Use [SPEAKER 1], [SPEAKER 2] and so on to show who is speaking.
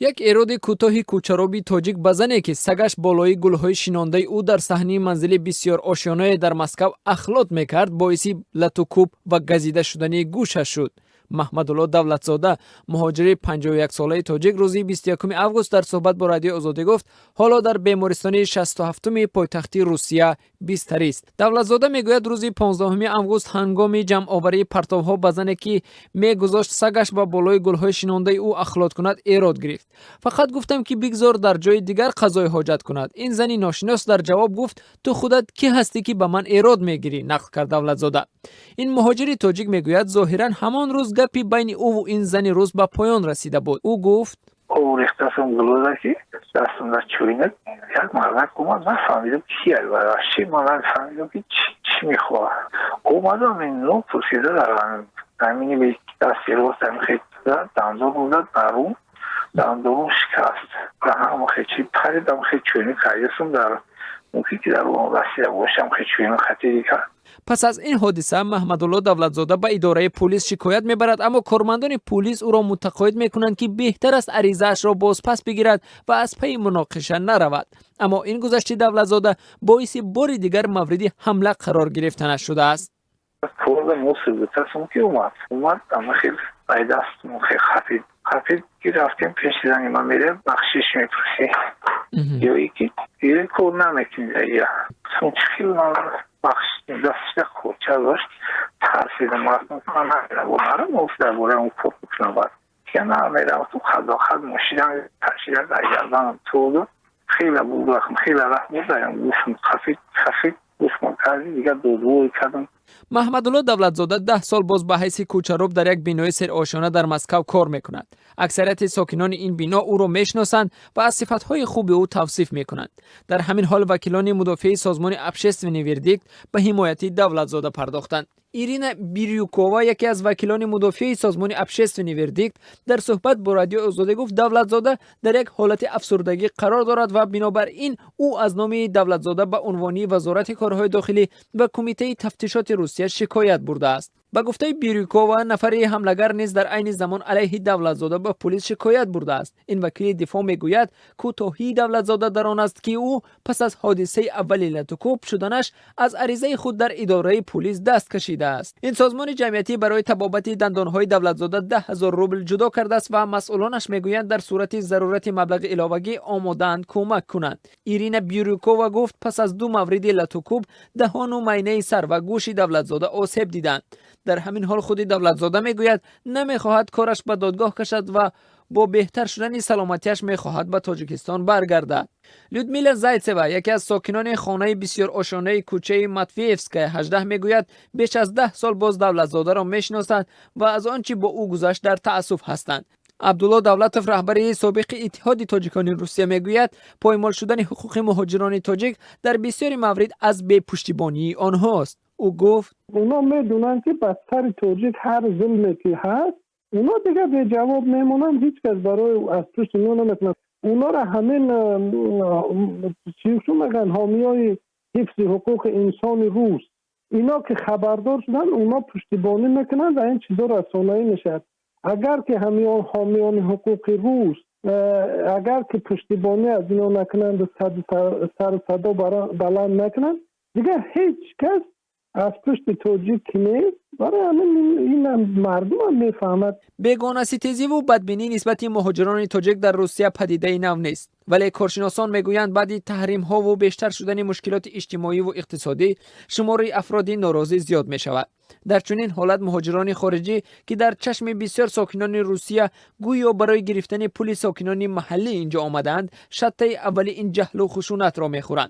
[SPEAKER 1] Як эроди кӯтоҳи кӯчароби тоҷик ба зане, ки сагаш болои гулҳои шинондаи ӯ дар саҳни манзили бисёрошёнае дар Москав ахлот мекард, боиси латукӯб ва газида шудани гӯшаш шуд. Маҳмадулло Давлатзода, муҳоҷири 51-солаи тоҷик, рӯзи 21 август дар суҳбат бо Радиои Озодӣ гуфт, ҳоло дар бемористони 67-уми пойтахти Русия бистарист. Давлатзода мегӯяд, рӯзи 15 август ҳангоми ҷамъоварии партовҳо ба зане, ки мегузошт сагаш ба болои гулҳои шинондаи ӯ ахлот кунад, эрод гирифт. «Фақат гуфтам, ки бигзор дар ҷои дигар қазои ҳоҷат кунад. Ин зани ношинос дар ҷавоб гуфт: «Ту худат кӣ ҳастӣ, ки ба ман эрод мегирӣ?» — нақл кард Давлатзода. Ин муҳоҷири тоҷик мегӯяд, зоҳиран ҳамон рӯз гапи байни ӯву ин зани рус ба поён расида буд. Ӯ гуфт:
[SPEAKER 2] Рехтасам гулода, ки дастам чӯйнак, як мардак омад. Нафаҳмидам, ки чи, ман нафаҳмидам, ки чӣ мехоҳад. Омадам, ино пурсида, дар ҳамини дасти рост дандон буда, дарун дандонум шикаст. Ҳама чи паридам, хе чӯйнак кардасам, дар мумкин ки дар он расида бошам, хе чӯйнак хатири кард.
[SPEAKER 1] Пас аз ин ҳодиса Маҳмадулло Давлатзода ба идораи пулис шикоят мебарад, аммо кормандони пулис ӯро мутақоид мекунанд, ки беҳтар аст аризаашро бозпас бигирад ва аз пайи муноқиша наравад. Аммо ин гузашти Давлатзода боиси бори дигар мавриди ҳамла қарор гирифтанаш шудааст.
[SPEAKER 2] Ки омад, ама хел ай дастмон хел хафид хафид, ки рафтем пеши зани ман, мерем, бахшиш мепурсӣ ё ки кор намекунӣ. Я чӣ хел ман бахш дасташда кӯча дошт, тарсидам, рафтам. Ман намерам, дар бораи он кор бикунам. Баъд я намерам, ту хадохад мошинам кашида, дар гарданам ту хеле буд, хеле рафт буд, гӯшм хафид хафид, гӯшм карди, дигар додвой кардам.
[SPEAKER 1] Маҳмадулло Давлатзода 10 сол боз ба ҳайси кӯчароб дар як бинои серошёна дар Москав кор мекунад. Аксарияти сокинони ин бино ӯро мешиносанд ва аз сифатҳои хуби ӯ тавсиф мекунанд. Дар ҳамин ҳол вакилони мудофиаи созмони «Общественный вердикт» ба ҳимояти Давлатзода пардохтанд. Ирина Бирюкова, яке аз вакилони мудофиаи созмони «Общественный вердикт», дар суҳбат бо Радиои Озодӣ гуфт, Давлатзода дар як ҳолати афсурдагӣ қарор дорад ва бинобар ин ӯ аз номи Давлатзода ба унвони Вазорати корҳои дохилӣ ва Кумитаи тафтишоти Русия шикоят бурдааст. Ба гуфтаи Бирюкова, нафари ҳамлагар низ дар айни замон алайҳи Давлатзода ба пулис шикоят бурдааст. Ин вакили дифоъ мегӯяд, кӯтоҳии Давлатзода дар он аст, ки ӯ пас аз ҳодисаи аввали латукӯб шуданаш аз аризаи худ дар идораи пулис даст кашидааст. Ин созмони ҷамъиятӣ барои табобати дандонҳои Давлатзода 10 000 рубл ҷудо кардааст ва масъулонаш мегӯянд, дар сурати зарурати маблағи иловагӣ омодаанд кӯмак кунанд. Ирина Бирюкова гуфт, пас аз ду мавриди латукӯб даҳону майнаи сар ва гӯши Давлатзода осеб диданд. Дар ҳамин ҳол худи Давлатзода мегӯяд, намехоҳад кораш ба додгоҳ кашад ва бо беҳтар шудани саломатиаш мехоҳад ба Тоҷикистон баргардад. Людмила Зайцева, яке аз сокинони хонаи бисёрошонаи кӯчаи Матвеевская 18, мегӯяд, беш аз 10 сол боз Давлатзодаро мешиносанд ва аз он чӣ бо ӯ гузашт дар таассуф ҳастанд. Абдулло Давлатов, раҳбари собиқи Иттиҳоди тоҷикони Русия, мегӯяд, поймол шудани ҳуқуқи муҳоҷирони тоҷик дар бисёри маврид аз бепуштибонии онҳост. Ӯ гуфт:
[SPEAKER 3] Онҳо медонанд, ки ба сари тоҷик ҳар зулме ки ҳаст, онҳо дигар беҷавоб мемонанд, ҳеҷ кас барои аз пушти онҳо намекунад. Онҳоро ҳамин чӣ мегӯянд, ҳомиёи ҳифзи ҳуқуқи инсони рус, ино ки хабардор шуданд, онҳо пуштибонӣ мекунанд ва ин чизо расонаӣ мешавад. Агар ки ҳомиёни ҳуқуқи рус агар ки пуштибонӣ аз ино накунанду сару садо баланд накунанд, дигар ҳеҷ кас аз пушти тоҷик нест. Барои ҳамин инам мардумам мефаҳмад.
[SPEAKER 1] Бегонаситезиву бадбинӣ нисбати муҳоҷирони тоҷик дар Русия падидаи нав нест, вале коршиносон мегӯянд, баъди таҳримҳову бештар шудани мушкилоти иҷтимоиву иқтисодӣ шумори афроди норозӣ зиёд мешавад. Дар чунин ҳолат муҳоҷирони хориҷӣ, ки дар чашми бисёр сокинони Русия гӯё барои гирифтани пули сокинони маҳаллӣ инҷо омадаанд, шаттаи аввали ин ҷаҳлу хушунатро мехӯранд.